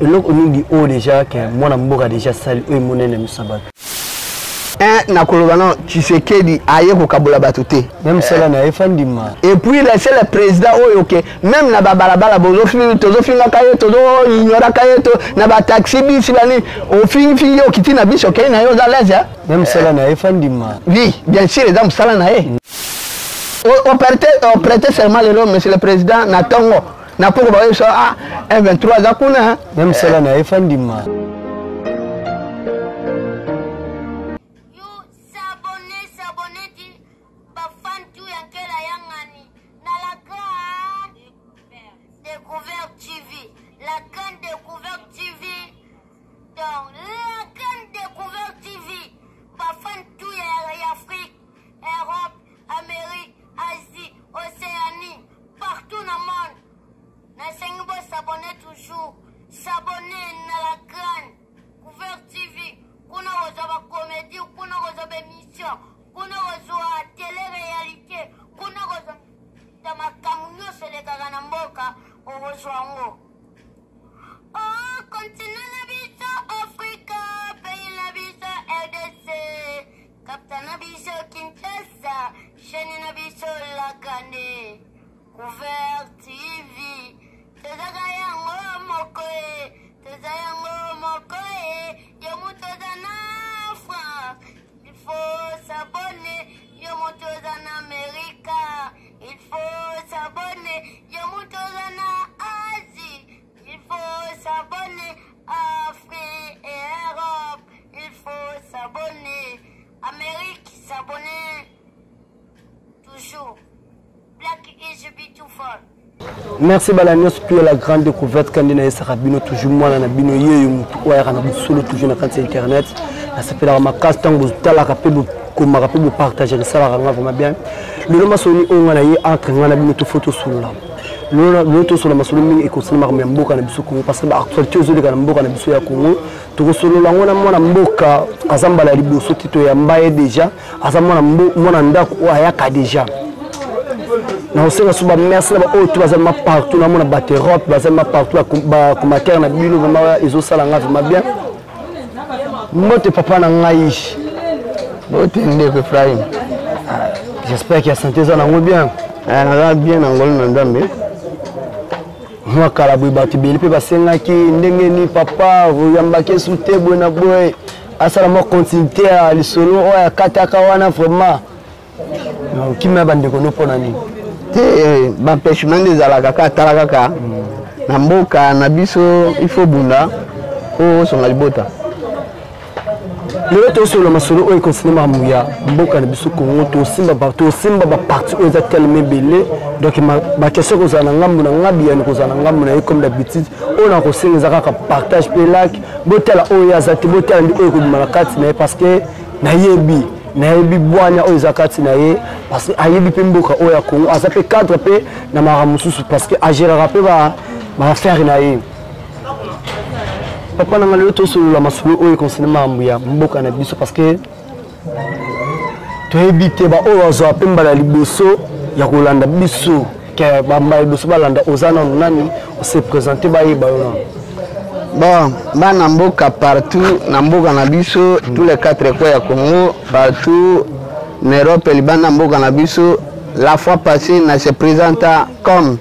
Eloko mingi oyo deja ke mwana mboka deja asali oyo emonani na miso ya bato. Un nakoloba non Tshisekedi aye kokabola bato te. Même mosala na ye fandima. Et puis le seul président oyo ke même na babalabala tozofingaka ye tozoignoraka ye to na bataxi bisi bani ofingifingi ye okiti na biso okei na ye oza l'aise. Même mosala na ye fandima. Oui, bien sûr eza mosala na ye. Oprêter serment lelo monsieur le président na tongo. Na poko ba yebisa ah 1 23 aza kuna. Même mosala na ye fandima. You s'abonner, s'abonner ti ba fan tout ya nkela ya ngani na la grande découverte TV. La grande découverte TV. Donc la grande découverte TV. Ba fan tout ya, ya Afrique, Europe, Amérique, Asie, Océanie, partout na monde. Nasengi bo s'abonner toujours. S'abonner na la grande Couvert TV. Kuna kozwa ba comédie, kuna kozwa ba émission, kuna kozwa télé réalité, kuna kozwa ta makambo nyonso elekaka na mboka okozwa yango. Oh, continent na biso Afrika, pays na biso RDC, capitale na biso Kinshasa, chaîne na biso La Grande Couvert TV. Tozaka yango moko e, toza yango moko e, yo moto oza na France, il faut s'abonner, yo moto oza na Amerika, il faut s'abonner, yo moto oza na Asie, il faut s'abonner, Afrique et Europe, il faut s'abonner, Amérique s'abonner toujours. Black is beautiful. Merci bala nyonso puis la grande découverte kandi na yesaka bino toujours mwana na bino yeyo mutu oyo ayaka na bosolo toujours na kati ya internet nasepelaka makasi ntango botalaka mpe bokomaka mpe bopartagaka esalaka nga vraiment bien. Lelo masolo oyo nga na ye entre nga na bino tofo tosolola lelo tosolola masolo mingi ekosala makambo ya mboka na biso Congo parce que baactualité ezoleka na mboka na biso ya Congo. Tokosolola yango na mwana mboka aza mbala ya liboso te toyamba ye déjà, aza mwana ndako oyo ayaka déjà. Nakosenga so bamerci na baoyo to bazali ma partout, namona bato Europe bazali ma partout, bacommentaire na bino vraiment ezosala nga vraiment bien. Mbote papa na ngai. Mbote ndeko Ephraim. J'espère que la santé eza nango bien. Naza bien na ngolu na Nzambe. Mwa kala boye bato ebele mpe basengaki ndenge nini papa oyambaki esu te boye na boye, asala mwa continuité ya lisolo oyo akataka wana vraiment. Okima bandeko no mpona nini? Te, baempêchement nde ezalaka kaka, tala kaka na mboka na biso il faut bunda po osonga libota. Lelo tosolola masolo oyo econcerne makambo ya mboka na biso Congo. Tosimba baparti oyo eza tellement ebele, donc baquestion kozala na ngambo na nga, biyano kozala na ngambo na ye comme d'habitude. Oyo na kosenga eza kaka partage mpe like, botala oyo aza te, botala nde oyo ekobima na kati na ye parce que nayebi bwanya oyo eza kati na ye parce que ayebi mpe mboka oyo ya Congo, aza mpe cadre mpe na makambo mosusu parce que agérera mpe baaffaire na ye. Papa nanga, lelo tosolola masolo oyo econcerne makambo ya mboka na biso parce que toyebi te baoyo bazwa mpe mbala ya liboso ya kolanda biso, ke bambala liboso balanda oza nanu nani, ose présente bayeba yo nanu. Bon, bana mboka partout na mboka na biso, tous les quatre coins ya Congo, partout na Europe, libanda mboka na biso, la fois passée na se présenta comme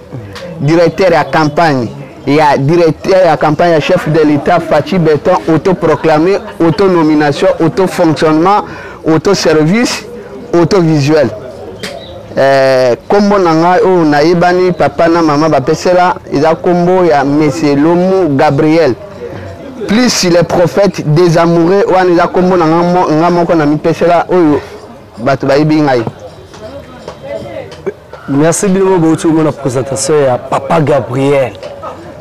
directeur ya campagne ya directeur ya campagne ya chef de l'État Fatshi Béton, autoproclamé, autonomination, autofonctionnement, autoservice, autovisuel. Kombo na ngai oyo nayebani papa na mama bapesela eza kombo ya Monsieur Lomu Gabriel plus les prophètes des amoureux, wana eza kombo na nga moko na mipesela oyo bato bayebi ngai. Merci bino bauti komona présentation ya papa Gabriel.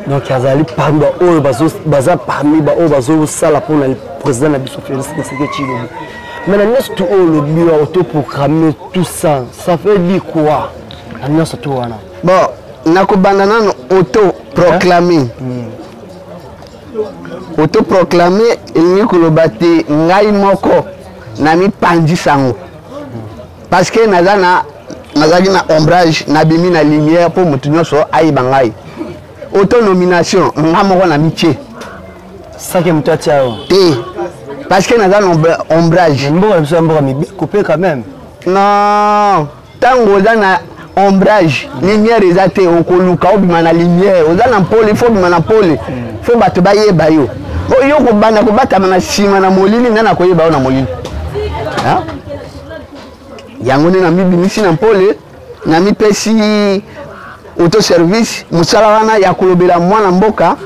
Donc azali parmi baoyo baza parmi baoyo bazosala mpona président na biso Félix Tshisekedi Tshilombo. Mais na nyonso tu oyo olobi wa autoproclamé tout ça, ça veut dire quoi na nyonso tu wana? Bon, nakobanda nano autoproclamé. Autoproclamé elingi koloba te ngai moko namipanzi sango parce que naza na nazalaki na ombrage, nabimi na lumière mpo moto nyonso ayeba ngai. Autonomination, nga moko na mitie. Saki moto atia yo te, parce que naza na ombrage. Mboka na biso ya mboka mibeko mpe quand même. Non, ntango oza na ombrage, lumière eza te, okoluka obima na lumière. Oza na mpole, faut obima na mpole, faut bato bayeba yo. Oyo kobanda kobatama na nsima na molili, nani akoyeba yo na molili? Yango nde namibimisi na mpole, namipesi autoservice, mosala wana ya kolobela mwana mboka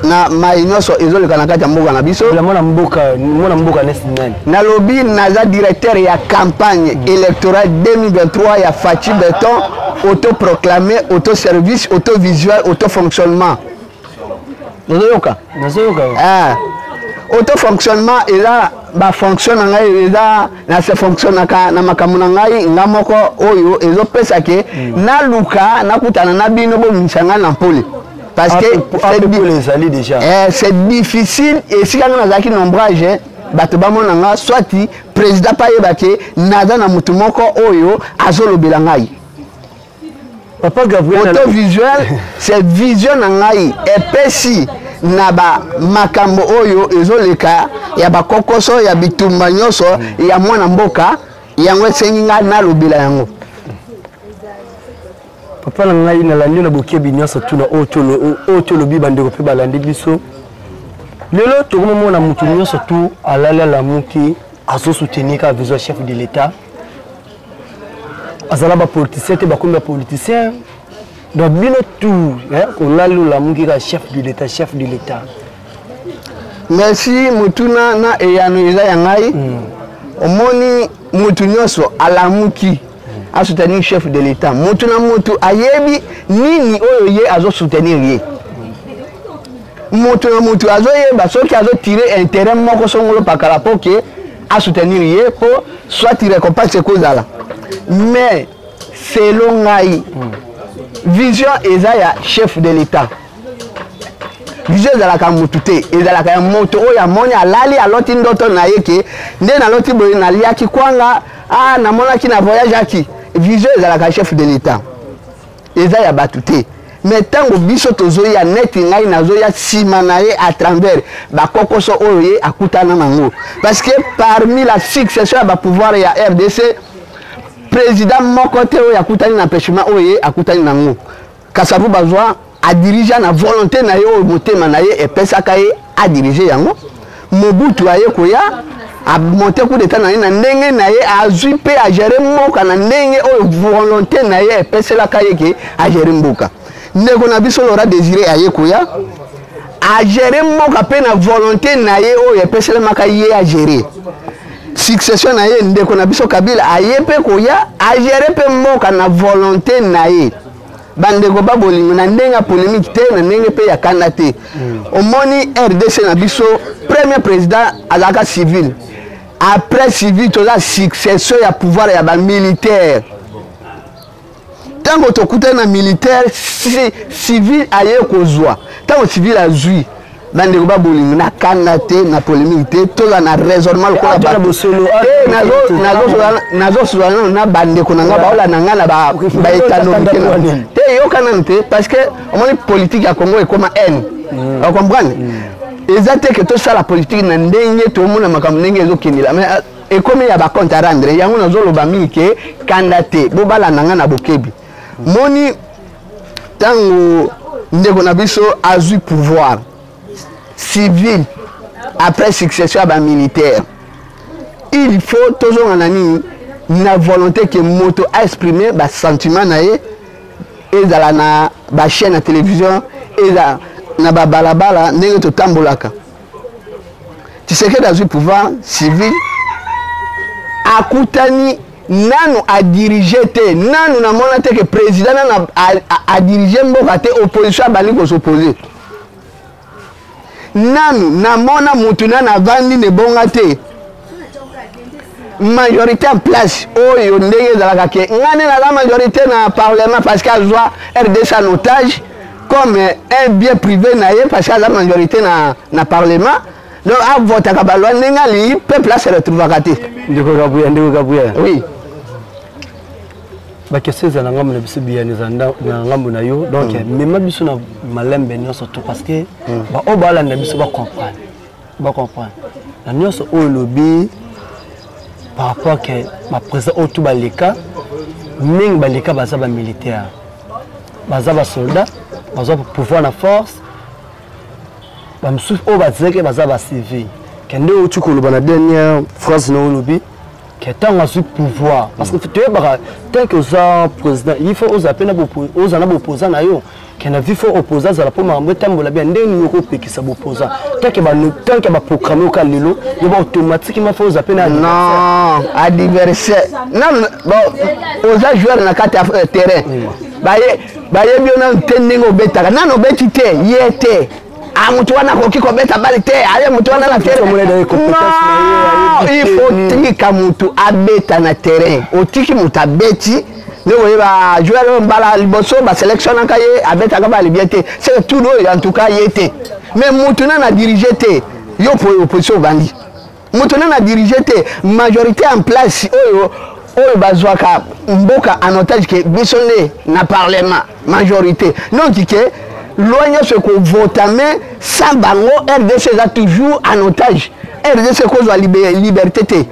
na mai nyonso ezoleka na kati ya mboka na biso. Mwana mboka, mwana mboka nesi nani? Nalobi naza directeur ya campagne électorale 2023 ya Fatshi Béton, autoproclamé, autoservice, autovisuel, autofonctionnement. Ozoyoka? Nazoyoka. Ah. Autofonctionnement eza bafonction na ngai, eza na se fonctionnaka na makambo na ngai nga moko, oyo ezopesa ke naluka nakutana na bino, bomimisa ngai na mpole, parce que ezali déjà c'est difficile. Esika ngai nazalaki na ombrage, bato bamona nga, soit président mpe ayeba ke naza na motu moko oyo azolobela ngai. Papa Gabriel, autovisuel, c'est vision na ngai epesi na bamakambo oyo ezoleka ya bakokoso ya bitumba nyonso ya mwana mboka. Yango esengi ngai nalobela yango. Papa na ngai, nalandi na bokebi nyonso tuna oyo tolobi. Bandeko mpe balandi biso lelo, tokomomona motu nyonso tu alali, alamuki, azosoutenir kaka vision chef de l'État. Azala bapoliticien te, bakomi bapoliticien. Donc bino tout olali, olamuki, kaka chef de l'État, chef de l'État. Merci. Motuna na eyano eza ya ngai. Omoni, motu nyonso alamuki asoutenir chef de l'État, motu na motu ayebi nini oyo ye azosoutenir ye. Motu na motu azoyeba soki azotire intérêt moko songolo pakala mpo ke asoutenir ye, mpo soit récompense ekozala. Mais selon ngai, vision eza ya chef de l'État. Vision ezalaka motu te, ezalaka ya moto oyo amoni, alali, aloti ndoto na ye ke nde naloti boye, naliaki kwanga, ah, namonaki na voyage aki. Vision ezalaka chef de l'État, eza ya bato te. Mais ntango biso tozoya, neti ngai nazoya nsima na ye à travers bakokoso oyo ye akutana nango, parce que parmi la succession ya bapouvoir ya RDC, président moko te oyo akutani na empêchement oyo ye akutani nango. Kasavu bazwa adirige na volonté na ye oyo motema na ye epesaka ye adirige yango. Mobutu aye koya, amonte coup d'état na ye na ndenge na ye, azwi mpe agere mboka na ndenge oyo volonté na ye epeselaka ye ke agere mboka. Ndeko na biso Laurent Désiré aye koya, agere mboka mpe na volonté na ye oyo epeselemaka ye agere. Succession na ye, ndeko na biso Kabila aye mpe koya, agere mpe mboka na volonté na ye. Bandeko ba bolingo, na ndenge ya polémique te, na ndenge mpe ya kanda te, omoni RDC na biso, premier président azalaka civil. Après civil, toza succession ya pouvoir ya bamilitaire. Ntango tokutani na militaire, civil aye kozwa. Ntango civil azwi, bandeko ba bolingo, na kanda te, na polémique te, toza na raisonnement lokola nazosola nano na bandeko na nga baolanda nga na baetando mike te. Yoka nanu te, parce que omoni politique ya Congo ekoma haine, ocomprendre? Eza te ke tosala politique na ndenge tomona makambo ndenge ezokendela, mais ekomi ya bacompte à rendre. Yango nazoloba mingi ke kanda te, bobalanda nga na bokebi. Moni, ntango ndeko na biso azwi pouvoir civil après succession ya bamilitaire, il faut tozonga na nini? Na volonté ke moto aexprime basentiment na ye, ezala na bachaîne ya télévision, ezala na babalabala ndenge totambolaka. Tshisekedi azwi pouvoir civil, akutani nanu adirige te. Nanu namona te ke président nanu adirige mboka te, opposition abandi kosopose. Nanu namona mutu nanu avandi na ebonga te, majorité en place oyo ndenge ezalaka ke ngai nde naza majorité na parlement, parce que azwa RDC en otage comme un bien privé na ye, parce que aza majorité na parlement, donc avotaka baloi ndenge alingi, peuple ase retrouvaka te. Ndeko Kabuya, ndeko Kabuya. Oui. Baquestion eza na ngambo na biso, biyano eza na ngambo na yo. Donc mema biso na malembe nyonso to, parce que baoyo balanda biso bacomprendre, bacomprendre na nyonso oyo olobi par rapport ke baprésident oyo tu baleka mingi, baleka baza bamilitaire, baza basoldat, bazwa pouvoir na force. Bamosusu oyo bazalaki baza bacivil. Kende outi koloba na dernière phrase na olobi ke ntango azwi pouvoir, parce que toyebaka, tant que oza président, il faut ozala mpe ozala na boposa na yo, ke na vie faut opposant azala mpo makambo etambola bien. Ndenge nini okopekisa boposa tant que baproclame oka lelo, yo ba automatiquement faut ozala mpe na Non, adversaire nanu. Bon, oza joueur na kati ya terrain, bayebi yo nanu te ndenge obetaka. Nanu obeti te, ye te. Ah, motu wana akoki kobeta bale te, aye motu wana na terrain. Non, il faut tika motu abeta na terrain. Otiki motu abeti, nde koyeba joueur oyo mbala liboso basélectionnaka ye, abetaka bale bien te. C'est tour oyo, en tout cas ye te. Mais motu nani adirige te, yo po opposition obandi, moto nani adirige te, majorité en place oyo bazwaka mboka en otage, ke biso nde na parlement majorité. Donc ke loi nyonso ekovotame sans bango, RDC eza toujours en otage. RDC ekozwa liberté te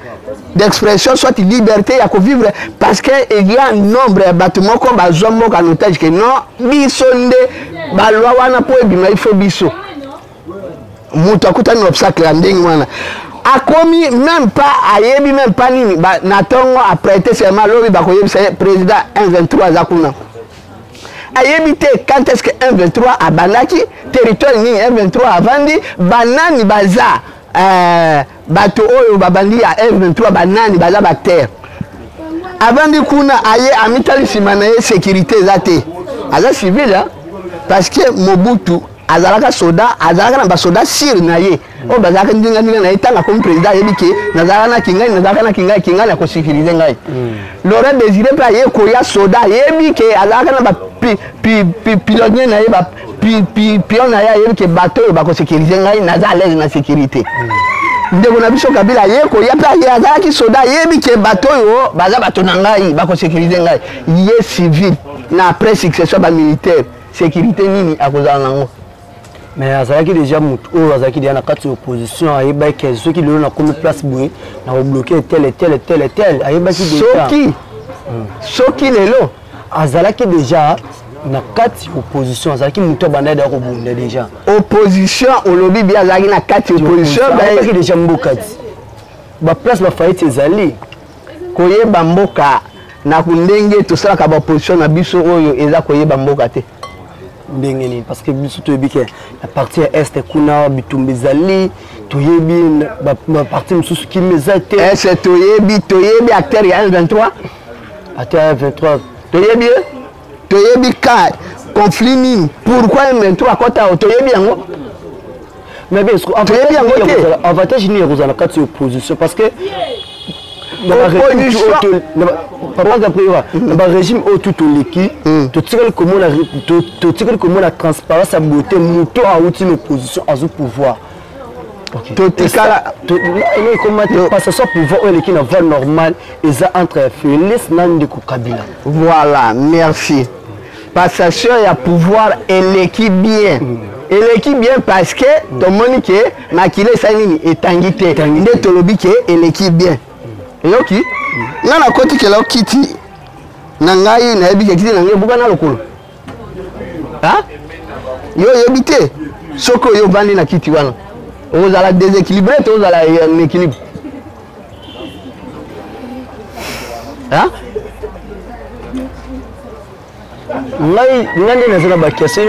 d'expression, soit liberté ya kovivre, parce que il y a nombre ya bato moko bazwa mboka en otage, ke non, biso nde baloi wana mpo ebima, il faut biso. Moto akutani na obstacle ya ndenge wana, akomi même pas, ayebi même pas nini. Na ntongo aprêter serment, lobi bakoyebisa ye président 123 aza kuna. Ayebi te quand est ce que 123 abandaki, territoire nini 123 avandi, banani baza bato oyo babandi ya 123, banani baza baterre. Avandi kuna, aye amitali nsima na ye, sécurité eza te. Aza civil, parce que Mobutu azalaka soda, azalaka na basoda sire na ye oyo bazalaka ndinga-ndinga na ye. Ntango akomi président, ayebi ke nazalaka na kingai, nazalaka na kingai, kingai na kosécuriser ngai. Laurent Désiré mpe aye koya soda, ayebi ke azalaka na bapilonier na ye, pion na ye, ayebi ke bato oyo bakosécuriser ngai, naza à l'aise na sécurité. Ndeko na biso Kabila aye koya mpe aye, azalaki soda, ayebi ke bato oyo baza bato na ngai, bakosécuriser ngai. Ye civil, na après succession bamilitaire, sécurité nini akozala nango? Mais azalaki déjà motu oyo azalaki déjà na kati ya opposition, ayebaki soki lelo nakomi place boye, nakobloquer tel, tel, tel, tel, ayebaki déjà. Soki lelo azalaki déjà na kati ya opposition, azalaki motu abanda déjà kobunda déjà. Opposition, olobi bi azalaki na kati ya opposition. Ayebaki déjà mboka ti baplace bafaillite ezali. Koyeba mboka na ndenge tosalaka baopposition na biso oyo eza koyeba mboka te. Ndenge nini? Parce que biso toyebi ke na partie ya Est kuna bitumba ezali, toyebi bapartie mosusu kimi eza te. Est toyebi, toyebi acteur ya 123. Acteur ya 23. Toyebi ye, toyebi ka conflit nini, pourquoi M23 akɔta awo, toyebi yango. Mais bien, toyebi yango te. Avantage nini ya kozala na kati ya opposition? Parce que papa Gabriel, na barégime oyo tu toleki, totikali komona transparence ya boye te. Moto awuti na opposition azwi pouvoir. Totikala Ekoma te passation pouvoir oyo eleki na voie normale eza entre Félix na ndeko Kabila. Voilà, merci. Passation ya pouvoir eleki bien, eleki bien parce que tomoni ke makila esali nini, etangi te. Nde tolobi ke eleki bien. Eyoki ngai nakotikela kiti na ngai, nayebi ke kiti na ngai ebuka na lokolo. Yo oyebi te soki oyo ovandi na kiti wana ozala déséquilibré to ozala en équilibre. Ngai nde naza na baquestion.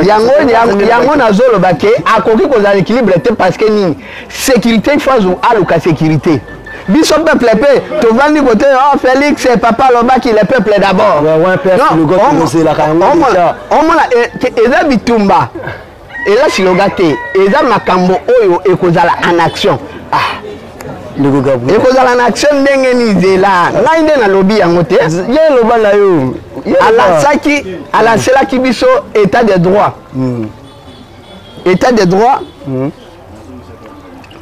Yango nazoloba ke akoki kozala équilibre te, parce que nini? Sécurité, il faut aluka sécurité. Biso peuple mpe tovandi kote, oh, Félix papa alobaki le peuple d'abord. Omona eza bitumba, eza slogan te, eza makambo oyo ekozala en action. Ah. Ekozala na action ndenge nini? Zela, ngai nde nalobi yango te. Ye eloba na yo. Alasaki, alancelaki biso état de droit, état de droit.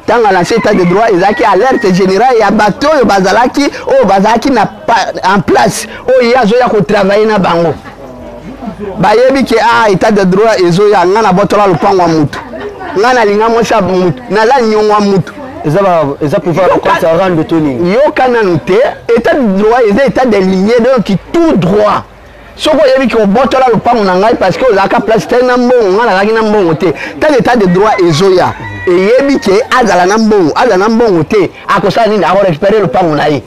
Ntango alance état de droit, ezalaki alerte générale ya bato oyo bazalaki, oyo bazalaki na en place, oyo ye azoya kotravaille na bango. Bayebi ke ah, état de droit ezoya, ngai nabotola lopango ya mutu, ngai nalinga mwasi ya mutu, naza nyongo ya mutu. Eza pouvoir ya rendre to nini? Yoka nanu te. État de droit eza état de ligne, donc tout droit. Soki oyebi ke obotola lopango na ngai parce que ozalaka place te na mbongo, ngai nazalaki na mbongo te, ntango état de droit ezoya, eyebi ke azala na mbongo, azala na mbongo te, akosala nini? Akorécupérer lopango na ye,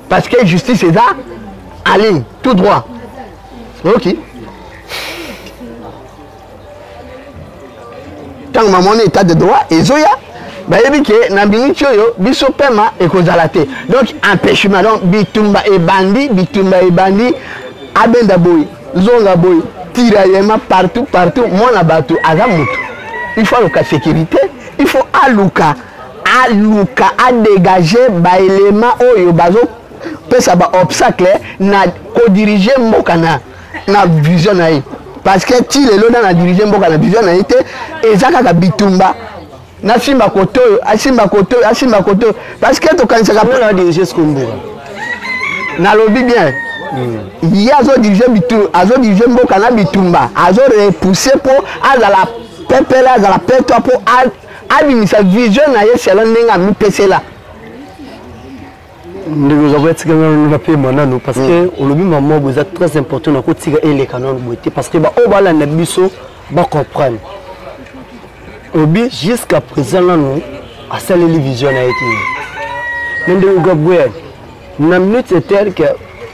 parce que justice eza en ligne, tout droit. Ok, ntango bamoni état de droit ezoya, bayebi ke na miniti oyo biso pema ekozala te. Donc empêchement, donc bitumba ebandi, bitumba ebandi, abenda boye, zonga boye, tiraillement partout partout. Mwana bato aza motu, il faut aluka sécurité, il faut aluka adégage baélément oyo bazopesa baobstacle na kodirige mboka na vision na ye, parce que ti lelo na dirige mboka na vision na ye te. Eza kaka bitumba, nasimba kote oyo, asimba kote oyo, asimba kote oyo, parce que tokanisaka na dirige siko mboka. Nalobi bien, ye azodirige bitu, azodirige mboka na bitumba, azorepousse mpo azala pepele, azala petwa, mpo abimisa vision na ye selon ndenge amipesela. Ndeko Gabriel, tika nanu bapema nanu, parce que olobi mama boye eza très important. Nakotika eleka nanu boye te, parce que baoyo balanda biso bacomprendre. Olobi jusqu'à présent nanu asaleli vision na ye te. Mais ndeko Gabriel, na minute etel ke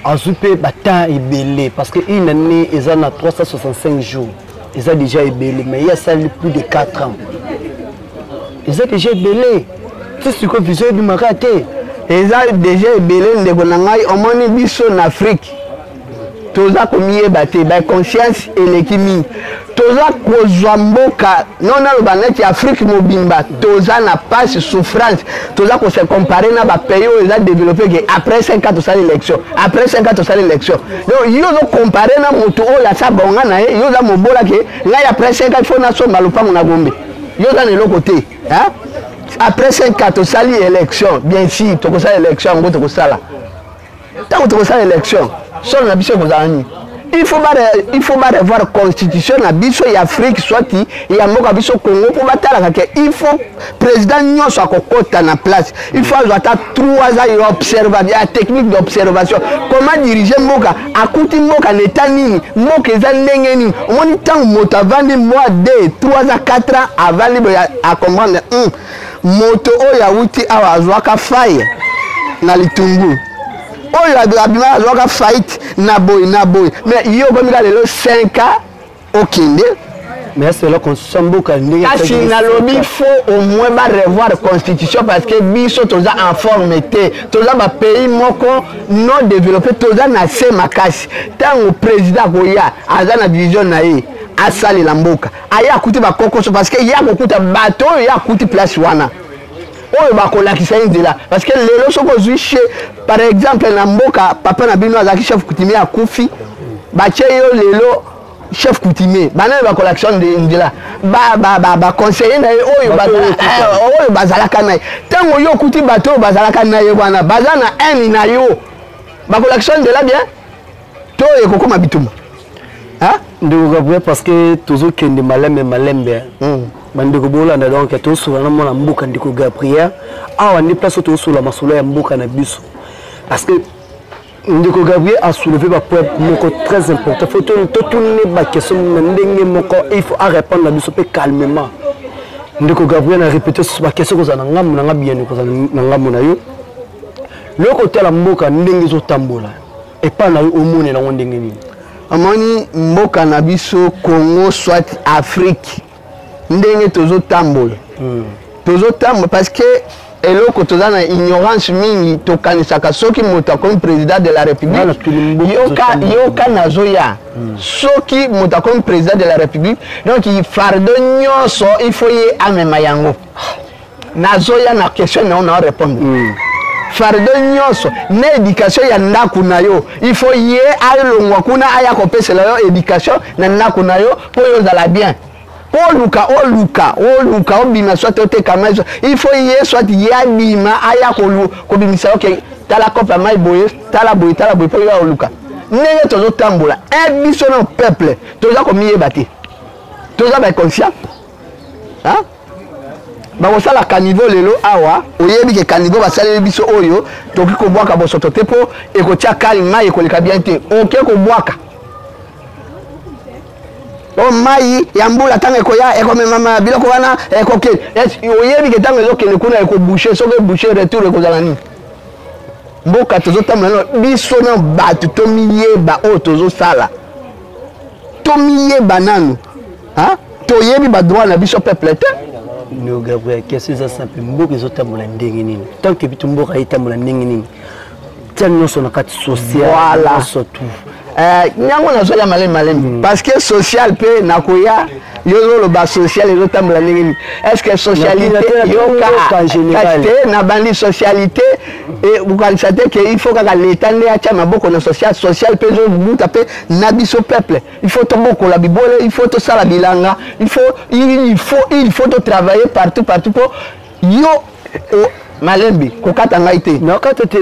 azwi mpe batemps ebele, parce que une année eza na 365 jours, eza déjà ebele. Mais ye asali plus de 4 ans, eza déjà ebele. Ti sikoyo vision ebimaka te. Eza déjà ebele, ndeko na ngai. Omoni, biso na Afrique toza komiyeba te, baconscience eleki mingi. Toza kozwa mboka no, naloba neti Afrique mobimba, toza na pasi, souffrance. Toza kose comparer na bapays oyo eza développé, ke après 5 ans tosala élection, après 5 ans tosala élection. Donc yo ozocompare na moto oyo asa bonga na ye, yo oza mobola, ke ngai après 5 ans il faut nasomba lopango na Gombe. Yo oza na eloko te, hein? Après 5 ans tosali élection, bien sûr tokosala élection yango. Tokosala, ntango tokosala élection, solo na biso ekozala nini? Il faut barevoir constitution na biso ya Afrique, soit ya mboka biso Congo, mpo batalaka ke il faut président nyonso akokɔta na place, il faut azwa ata 3 ans ya observation, ya technique d'observation, comment diriger mboka, akuti mboka na eta nini, mboka eza ndenge nini. Omoni, ntango moto avandi mwa 2, 3 ans, 4 ans, avandi boye, acomprendre moto oyo awuti awa azwaka faille na litungu oyo abima, azwaka faillite na boye na boye. Mais yo okomi ka lelo 5 ans okende. Mais est-ce que la constitution mboka ndenge Kasi nalobi, faut au moins barevoir constitution, parce que biso toza en forme te, toza bapays moko non développé, toza na se makasi. Ntango président akoya, aza na vision na ye asalela mboka, aye akuti bakokoso, parce que ye akokuta bato oyo ye akuti place wana oyo bakolakisa ye nzela. Parce que lelo soki ozwi che, par exemple na mboka papa na bino azalaki chef coutumier, akufi, batie yo lelo chef coutumier, banani bakolakisa nzela? Baconseiller na ye oyo bazalaka na ye. Ntango yo okuti bato oyo bazalaka na ye wana baza na haine na yo, bakolakisa nzela bien to ekokóma bitumba? Ndeko Gabriel, parce que tozokende malembe malembe, bandeko bolanda, donc tozosola na mwana mboka ndeko Gabriel awa nde place oyo tozosola masolo ya mboka na biso, parce que ndeko Gabriel a soulevé bapoint moko très important. Faut totune baquestion na ndenge moko, il faut arépondre na biso mpe calmement. Ndeko Gabriel, na répété baquestion kozala na ngambo na nga, bien kozala na ngambo na yo. Loko otala mboka ndenge ezotambola epai na yo, omonela yango ndenge nini? Omoni, mboka na biso Congo, soit Afrique, ndenge tozotambola, tozotambola parce que eloko toza na ignorance mingi. Tokanisaka soki moto akomi président de la République, yoka, yoka, nazoya, soki moto akomi président de la République, donc fardeau nyonso il faut ye amema yango. Nazoya na question na yo, na répondre. Fardeau nyonso na éducation ya ndako na yo, il faut ye alongwa kuna aya kopesela yo éducation na ndako na yo mpo yo ozala bien. Mpo oluka oluka oluka obima soit oteka mai, il faut ye soit ye abima aya kobimisa yo ke tala kope ya mai boye, tala boye, tala boye, mpo yo oluka. Ndenge tozotambola e biso na peuple toza komiyeba te, toza bainconscient. Bakosala caniveau lelo awa, oyebi ke caniveau basaleli biso oyo tokoki kobwaka bosoto te mpo ekotia kali, mai ekoleka bien te, oke kobwaka o mai ya mbula ntango ekoya ekomemama biloko wana ekokende. Oyebi ke ntango ezokende kuna ekobouche, soki ebouche retour ekozala nini? Mboka tozotambola nano biso na bato tomiyeba oyo tozosala, tomiyeba nanu, toyebi badroit na biso peuple te. No Gabriel, question eza simple: mboka ezotambola ndenge nini? Tant que bito mboka etambola ndenge nini? Tia nyonso na kati social. Voilà. Nyonso tout. Yango nazoya malemi malemi, parce que social mpe nakoya. Yo ozoloba social ezotambola ndenge nini? Est ce que socialité yoka te nabandi socialité okanisa te ke il faut kaka leta nde atya maboko na social? Social mpe ezobuta mpe na biso peuple. Il faut tobokola bibole, il faut tosala bilanga, il faut totravailler partout partout mpo yo malembi kokata ngai te. Nakata te.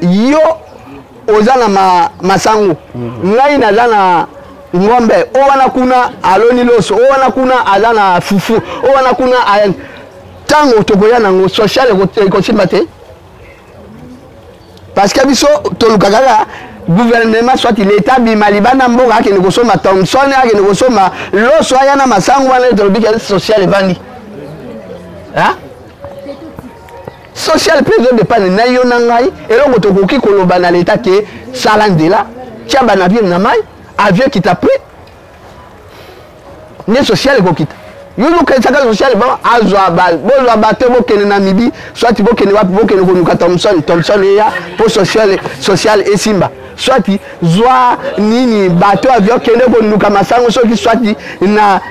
Yo oza na masango, ngai naza na ngombe, o wana kuna aloni loso, o wana kuna aza na fufu, o wana kuna. Ntango tokoya nango social ekosimba te, parce que biso toluka kaka gouvernement soit l'état bima libanda mboka, akende kosomba thomson, akende kosomba loso, aya na masango wana, tolobi ke social evandi. Social mpe ezodépendre na yo na ngai. Eloko tokoki koloba na leta ke sala nzela, tia banavire na mai, avion kita prix nde social ekokita. Yo ozokanisaka social bon azwa, bozwa bato bokende na mibi, soit bokende wapi, bokende koluka thomson, thomson eya mpo social esimba, soit zwa nini, bato avion, kende koluka masango soki soit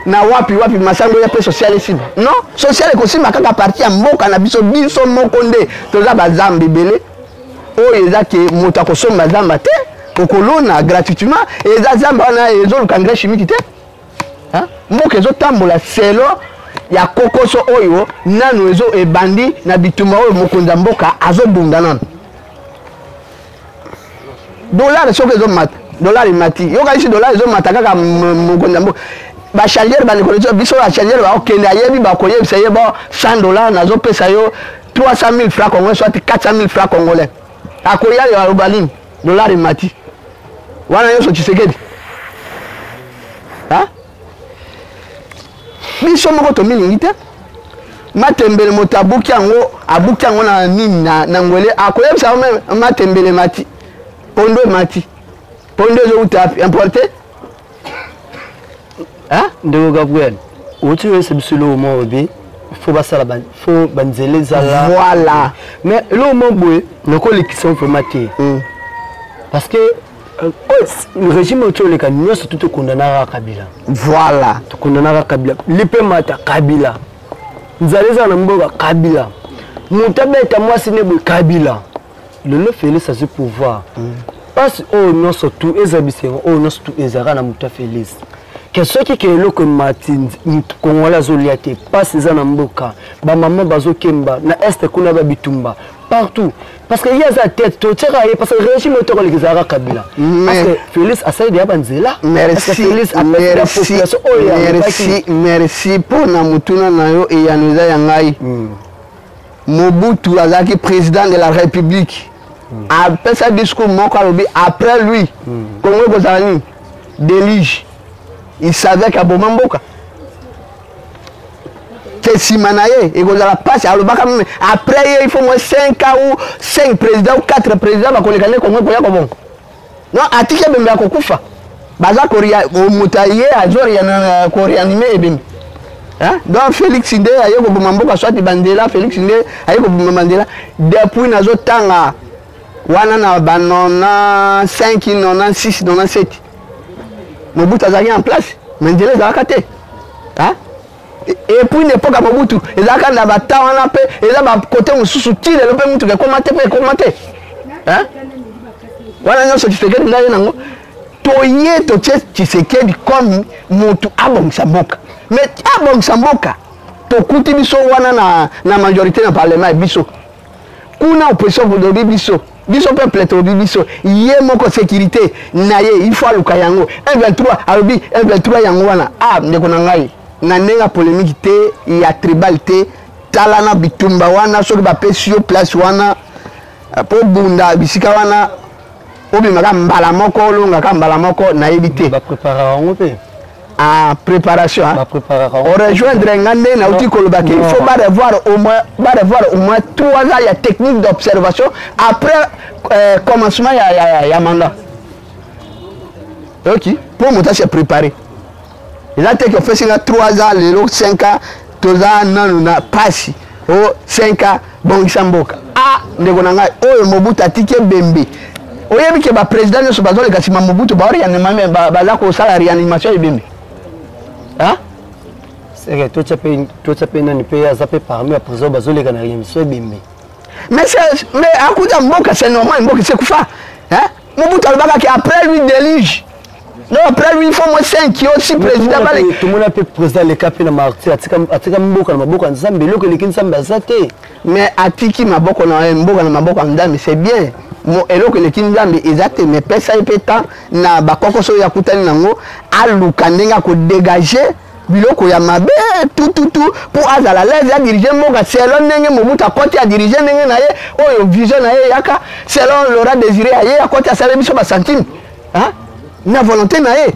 na wapi wapi, masango ya mpe social esimba. Non, social ekosimba kaka parti ya mboka na biso. Biso moko nde toza bazamba ebele oyo eza ke moto akosomba zamba te, okolona gratuitement. Eza zamba wana ezoluka engrais chimique te. Mboka ezotambola selo ya kokoso oyo nanu ezo ebandi na bitumba oyo mokonzi ya mboka azobunda nanu. Dollar soki ezomata, dollar emati, yokanisi dollar ezomata kaka mokonzi ya mboka. Bachangeur, bandeko biso bachangeur bakokende, ayebi bakoyebisa ye: bo 100 $, nazopesa yo 300 000 francs congolais, soit 400 000 francs congolais. Akoya yo aloba nini? Dollar emati wana nyonso Tshisekedi. Biso moko tomilingi te. Matembele, moto abuki yango, abuki yango na nini, na ngwele, akoyebisa yo meme matembele mati, pondo emati, pondo ezowuta importe. Ndeko Gabriel, outi oyesa biso eloko moko obe fo basala, fo banzela ezala. Voilà. Mais eloko moko boye nakolekisa vraiment te, parce que régime oyo oleka nyonso tu tokondanaka Kabila. Voilà. Tokondanaka Kabila, lipe mata Kabila, nzala eza na mboka Kabila, moto abeta mwasi ne boye Kabila. Lelo Félix azwi pouvoir, mpasi oyo nyonso tu eza bisengo oyo nyonso tu ezalaka na moto ya Félix, ke soki ke eloko emati, Congolais azolia te, mpasi eza na mboka, bamama bazokemba na Est kuna, babitumba partout, parce que ye aza tête, totiaka ye parce que régime oyo tokoleka ezalaka Kabila. Parce que Félix asali deya banzela. Merci, merci, merci, merci mpona motuna na yo. Eyano eza ya ngai. Mobutu azalaki président de la République, apesa discours moko, alobi après lui Congo ekozala nini? Déluge. Il savait kaboma mboka ke nsima na ye ekozala mpasi. Alobaka meme après ye il faut moins 5 ans ou 5 président ou 4 président bakoleka nde Kongo ekoya kobonga. Non, atiki ebembe ya kokufa, baza moto ye azokoréanimer ebembe. Donc Félix nde aye koboma mboka, soit bandela Félix nde aye koboma bandela. Depuis nazotanga wana na ba 95, 96, 97, Mobutu azalaki en place, mais nzela ezalaka te. Et puis na époque ya Mobutu ezalaka na bata wana mpe eza bakote mosusu ti lelo mpe mutuka ekóma te, mpe ekóma te. Wana nyonso Tshisekedi nde aye nango. Toye totie Tshisekedi comme motu abongisa mboka. Mais abongisa mboka, tokuti biso wana na majorité na parlement ya biso, kuna opposition tolobi biso, biso peuple tolobi biso. Ye moko, sécurité na ye, il faut aluka yango. 123 alobi 123 yango wana. Ah, ndeko na ngai, na ndenge ya polémique te, ya tribal te, tala na bitumba wana, soki bapesi yo place wana mpo bunda bisika wana, obimaka mbala moko, olongaka mbala moko, nayebi te. Bapreparaka yango mpe. En préparation, hein? Orejoindre nga nde nauti koloba ke il faut barevoir au moins 3 ans ya technique d'observation après commencement ya mandat. Ok, mpo moto ase préparé, eza te ke ofesi nga 3 ans, lelo 5 ans, toza nanu na pasi o 5 ans, bongisa mboka. Ah, ndeko na ngai, oyo Mobutu atiki ebembe, oyebi ke baprésident nyonso bazoleka nsima Mobutu baoreanime, baza kosala réanimation ya ebembe. Seke totya mpe nani mpe aza mpe parmi ya président bazoleka na réanimation ebembe. Mais akuta mboka, c'est normal, mboka esekufa. Mobutu alobaka ke après lui, déluge. Non, après lui, il faut moins 5 aussi président. Tomona mpe président aleka mpe na martyr, atika mboka na maboko ya Nzambe. Eloko eleki Nzambe aza te. Mais atiki maboko na mboka na maboko ya Nzambe, c'est bien. Eloko eleki Nzambe eza te. Mais pesa ye mpe temps na bakokoso oyo akutani nango, aluka ndenge akodégage biloko ya mabe tututu mpo azala l'aise adirige mboka selon ndenge Mobutu akoti, adirige ndenge na ye, oyo vision na ye eyaka selon Laurent Désiré. Aye, akoti, asali biso bacentime na volonté na ye.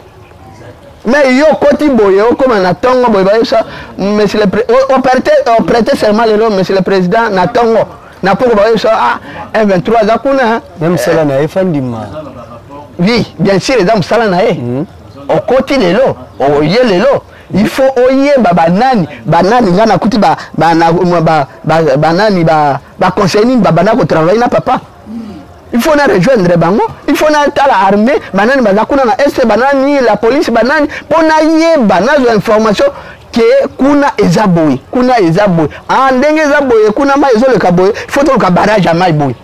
Mais yo okoti boye, okóma na ntongo boye, bayebisa monsieur le oprêter serment lelo, monsieur le président, na ntongo, na poko bayebisa: ah, 123 aza kuna. Me mosala na ye, fandima. Oui, bien sûr, eza mosala na ye. Okoti lelo, oye lelo, il faut oyeba banani banani. Ngai nakuti banani, baconseil nini babanda kotravaille na papa. Il faut na rejoindre bango, il faut natala armée, banani baza kuna na este, banani la police, banani, mpo nayeba, nazwa information ke kuna eza boye, kuna eza boye. Ah, ndenge eza boye kuna, mai ezoleka boye, il faut toluka barrage ya mai boye.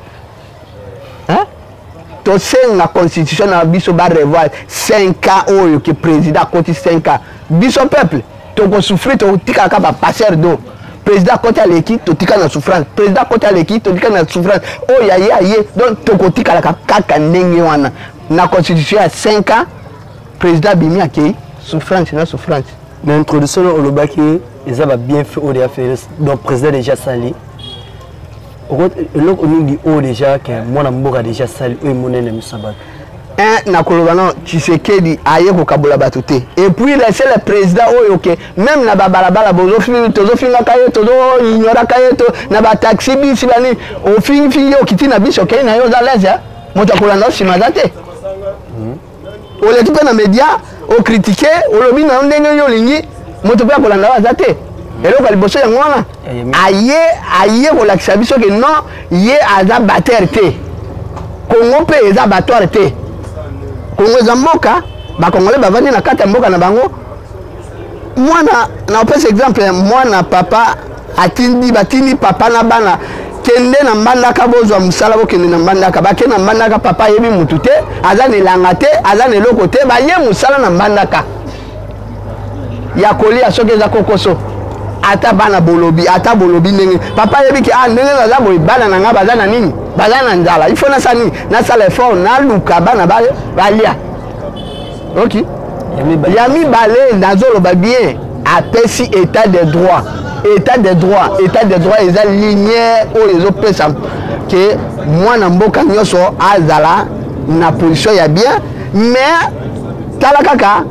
Tosenga constitution na biso barevoir 5 ans oyo, ke président akoti 5 ans, biso peuple tokosouffrir, totikaka bapasseur d'eau. Président akoti, aleki, totika na souffrance. Président akoti, aleki, totika na souffrance. Oyo aye, aye, donc tokotikalaka kaka ndenge wana na constitution ya 5 ans. Président abimi, akei, souffrance na souffrance. Na introduction olobaki eza babienfait oyo deja fait, donc président déjà sali eloko mingi oyo déjà ke mwana mboka déjà sali, oyo emonani na miso ya bato. Un, nakoloba no, Tshisekedi aye kokabola bato te. Et puis laisse le président oyo ke même na babalabala tozofingaka ye, tozoignoraka ye na bataxi bisi bani, ofingifingi ye, okiti na biso, okei na ye, oza lese, moto akolanda nsima aza te. Oleki mpe na média, okritike, olobi na yo ndenge yo olingi, moto mpe akolanda yo aza te. Eloko ya liboso yango wana, aye kolakisa biso ke non, ye aza batere te. Kongo mpe eza abattoir te. Kongo eza mboka, bakongole bavandi na kati ya mboka na bango. Mwana, na opesa exemple, mwana papa atindi, batindi papa na bana: kende na Mbandaka, bozwa mosala, bokende na Mbandaka. Bake na Mbandaka, papa ayebi mutu te, aza na elanga te, aza na eloko te. Baye mosala na Mbandaka ya kolia, soki eza kokoso, ata bana bolobi, ata bolobi ndenge papa ayebi ke ah, ndenge naza boye, bana na nga baza na nini, baza na nzala, il faut nasala nini? Nasala effort, naluka bana balia. Ok, ya mibale, nazoloba bien, apesi état de droit. État de droit, état de droit eza lumière oyo ezopesa ke mwana mboka nyonso azala na position ya bien. Mais tala kaka,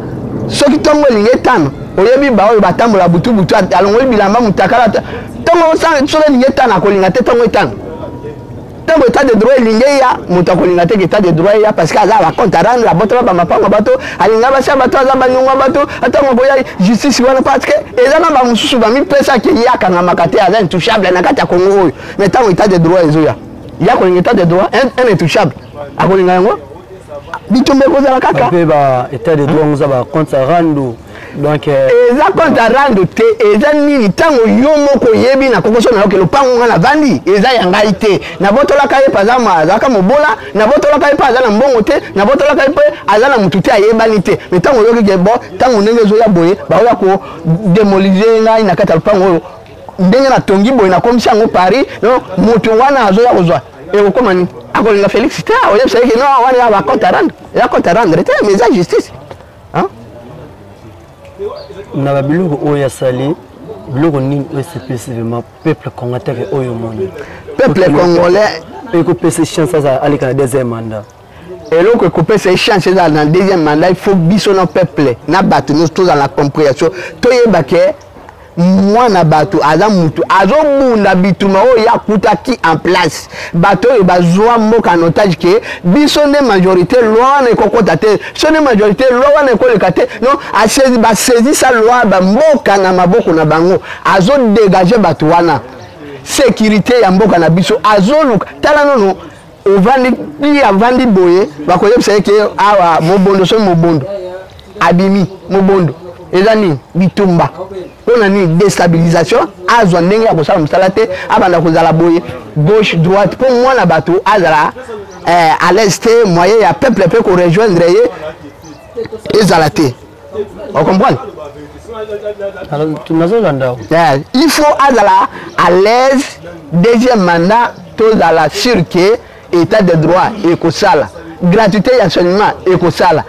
soki ntongo elingi etana, oyebi baoyo batambola butu butu, alongoli bilamba mutakala, ntongo soki elingi etana, akolinga te ntongo etana. Ntango état de droit elingi eya, moto akolinga te ke état de droit eya, parce que aza bacompte à rendre, abotola bamapango bato, alinga basia bato, aza banyongwa bato. Ntango akoya justice wana, parce que eza na bamosusu bamipesaki ye akangamaka te, aza intouchable na kati ya Kongo oyo. Mais ntango état de droit ezoya, ya kolinga état de droit, un intouchable akolinga yango, bitumba ekozala kaka. Mpe ba état de droit ngo eza bacompte à rendre. Donc euh, eza compte à rendre te, eza nini? Ntango yo moko oyebi na kokoso na yo ke lopango nga navandi eza ya ngai te, nabotolaka ye mpe azalaka mobola, nabotolaka ye mpe aza na mbongo te, nabotolaka ye mpe aza na motu te, ayebani te. Mais ntango oyoki ke bon, ntango ndenge ezoya boye, baoya kodemolize ngai na kati ya lopango oyo, ndenge natongi boye, nakomisi yango Paris, donc motu wana azoya kozwa, ekokoma nini? Akolinga Félix te, oyebisa ye ke non, wana ya bacompte à rendre, eza compte à rendre te, mais eza justice. Hein? Na babiloko oyo asali, biloko nini oyo esepelisi vraiment peuple congolais teke oyo omoni? Peuple congolais ekopesa chance aza aleka na deuxième mandat? Eloko ekopesa ye chance ezala na deuxième mandat, il faut biso na peuple na bato nyonso tozala na compréhension, toyeba ke mwana bato aza mutu azobunda bitumba oyo ye akutaki en place. Bato oyo bazwa mboka en otage, ke biso nde majorité, loi wana ekokota te, biso nde majorité, loi wana ekoleka te. Non, basaisisa loi, bamboka na maboko na bango. Azodégage bato wana, sécurité ya mboka na biso azoluka. Tala nono, ovandi pi, avandi boye, bakoyebisa ye ke awa mobondo, soki mobondo abimi, mobondo eza nini? Bitumba. Mpona nini? Déstabilisation. Azwa ndenge ya kosala mosala te, abanda kozala boye gauche droite mpo mwana bato azala à l'aise te, moyen ya peuple mpe korejoindre ye ezala te. Ocomprendre? Nazolanda. Yeah, il faut azala à l'aise. Deuxième mandat, tozala sûr ke état de droit ekosala, gratuité ya enseignement ekosala,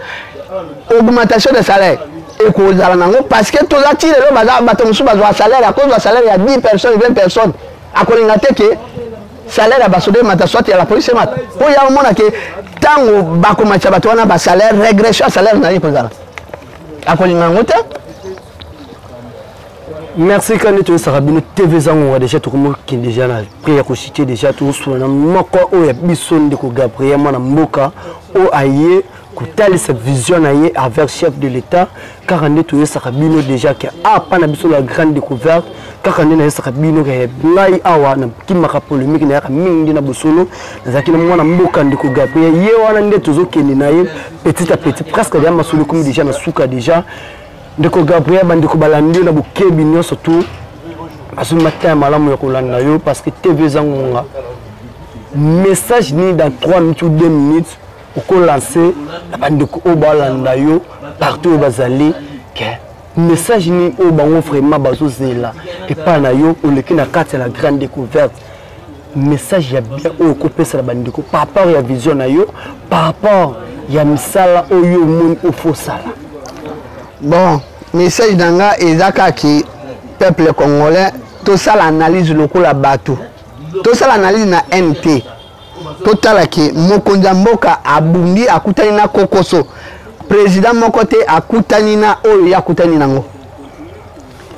augmentation de salaire ekozala nango, parce que toza ti lelo baza bato mosusu bazwa salaire, akozwa salaire ya 10 personnes, 20 personnes. Akolinga te ke salaire ya basoda emata, soit ya la police emata, mpo ya omona ke ntango bakomatisa bato wana basalaire, régression ya salaire na ye ekozala, akolinga yango te. Merci. Kani toyesaka bino TV Zangonga, déjà tokomokende déjà na prix ya kosite, déjà tozosula na moko oyo ya biso ndeko Gabriel, mwana mboka oyo aye kotalisa vision na ye avec chef de l'État. Kaka nde toyesaka bino déjà ke apa na biso la grande découverte, kaka nde nayesaka bino ke ngai awa nakimaka polémique, nayaka mingi nde na bosolo. Nazalaki na mwana mboka ndeko Gabriel, ye wana nde tozokende na ye petit à petit, presque deja masolo ekomi déjà na suka. Déjà ndeko Gabriel, bandeko balandi yo na bokebi nyonso, tu bazwi matin ya malamu ya kolanda yo parce que TV eza ngonga. Message nini dans 3 minutes ou 2 minutes okolance na bandeko oyo balanda yo partout oyo bazali, ke message nini oyo bango vraiment bazozela epai na yo oleki na kati ya la grande découverte? Message ya bien oyo okopesa na bandeko par rapport ya vision na yo, par rapport ya misala oyo omoni ofosala? Bon, message na nga eza kaka peuple congolais, tosala analyse lokola bato, tosala analyse na nt, totala ke mokonzi ya mboka abundi, akutani na kokoso, président moko te akutani na oyo ye akutani nango.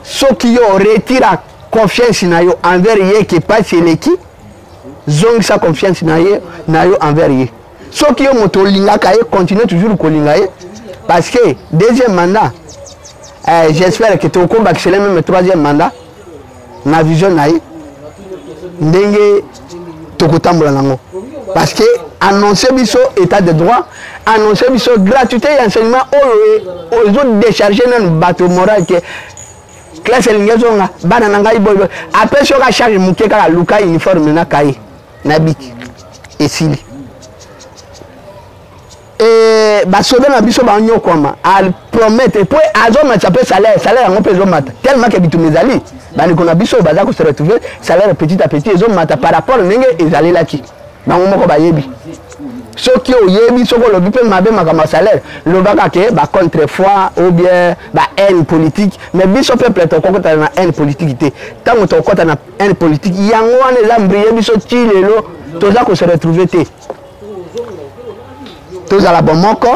Soki yo retira confiance na yo envers ye, ke pasi eleki, zongisa confiance na ye, na yo envers ye. Soki yo moto olingaka ye, continue toujours kolinga ye, parce que deuxième mandat, j'espère que tokobakisela même troisième mandat na vision na ye, ndenge tokotambola nango, parce que annonce biso état de droit, annonce biso gratuité ya enseignement oyo ezodécharge nanu bato moral, ke classe elingi ezonga, bana na ngai boye. Apesi yo ka charge moke kaka, luka uniforme na kaye na biki, esili. E basoda na biso banyokwama, apromettre po azomatisa mpe salaire, salaire yango mpe ezomata tellement ke bitumba ezali. Bandeko na biso baza kose retrouver, salaire petit à petit ezomata par rapport ndenge ezalelaki. Bango moko bayebi. Soki oyebi, soki olobi mpe mabe makambo ya salaire, lobaka ke bacontrefoi ou bien bahaine politique. Mais biso peuple tokokota na haine politique te. Ntango tokokota na haine politique, yango wana eza mbrie biso ti lelo toza kose retrouver te. Tozala bomoko,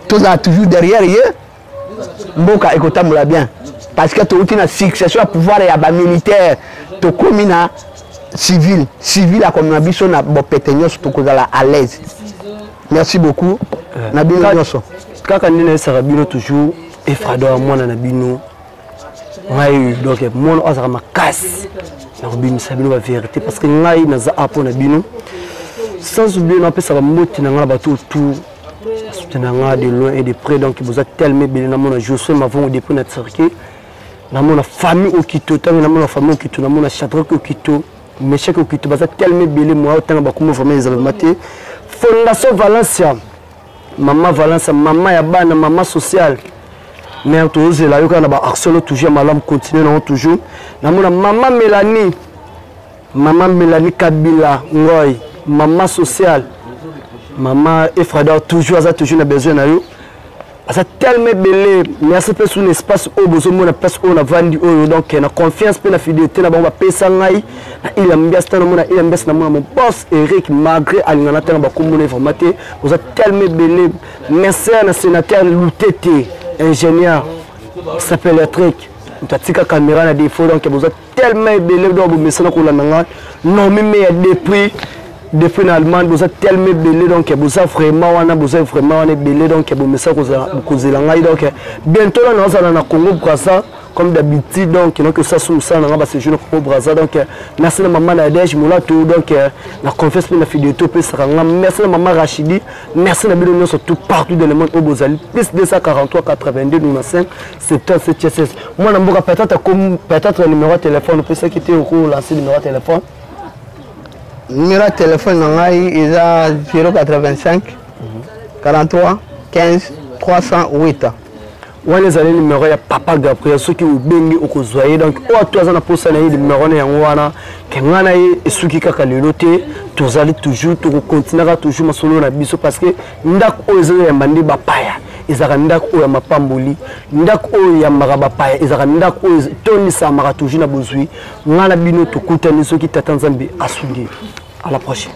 tozala toujours derrière ye, mboka ekotambola bien, parce que touti na succession ya pouvoir ya bamilitaire, tokomi na civil. Civil akomema biso na bopete nyonso, tokozala à l'aise. Merci beaucoup na bino nyonso. Kaka nde nayesaka bino toujours, Efrado ya mwana na bino ngai, donc mwana oyo azalaka makasi na kobimisa bino bavérité, parce que ngai naza a mpo na bino. Sans oublier, napesaka mbote na ngai na bato tout. Bosoutenir nga de loin et de près, donc boza tellement ebele. Namona Josué Mavongo depuis na Turquie, namona famille Okito, ntango namona famille Okito, namona Shadrack Okito, Meshak Okito, baza tellement ebele. Moya otanga bakoma vraiment ezala vraiment te. Fondation Valencia, mama Valencia, mama ya bana, mama sociale, mare, tozozela yo kaka na baaction no toujours ya malamu, continue nango toujours. Namona mama Mélanie, mama Mélanie Kabila Ngoy, mama sociale, mama Efrador, toujours aza toujours na besoin na yo, aza tellement ebele. Merci mpe sur l'espace oyo bozomona, place oyo navandi oyo, donc na confiance mpe na fidélité na bango bapesa ngai na ile ambiance. Ntango namona ile ambiance, namona mon boss Eric, malgré alingana ntango bakomona vraiment te. Oza tellement ebele. Merci na sénateur Lutete, ingénieur s'appelle électrique, moto atika caméra na défaut. Donc boza tellement ebele, donc bomesana kolanda ngai nomi me ya depuis na Allemagne. Boza tellement ebele, donc boza vraiment wana, boza vraiment wana ebele, donc bomesa kozela ngai. Donc bientôt là nazala na Congo Brazza comme d'habitude, donc noki osala mosala na ngai baséjour na Congo Brazza. Donc merci na mama Nadege Molato, donc na confiance mpe na fidélité opesaka nga. Merci na mama Rachidi, merci na bino nyonso tout partout dans le monde oyo bozali. Plus 243 82 95 77 16. Mwana mboka, peut-être peut-être numéro ya téléphone opesaki te, okolancer numéro ya téléphone. Numéro ya téléphone na ngai eza 085 43 15 308. Wana ezali numéro ya papa Gabriel. Soki obengi, okozwa ye. Donc oyo to aza na posa na ye, numéro na yango wana. Ke ngai na ye esuki kaka lelo te, tozali toujours, tokokontinuaka toujours masolo na biso, parce que ndako oyo ezoyamba nde bapaya, ezalaka ndako oyo ya mapamboli. Ndako oyo eyambaka bapaya ezalaka ndako oyo etonisamaka toujours na bozwi. Ngai na bino tokutani soki tata Nzambe asungi. À la prochaine.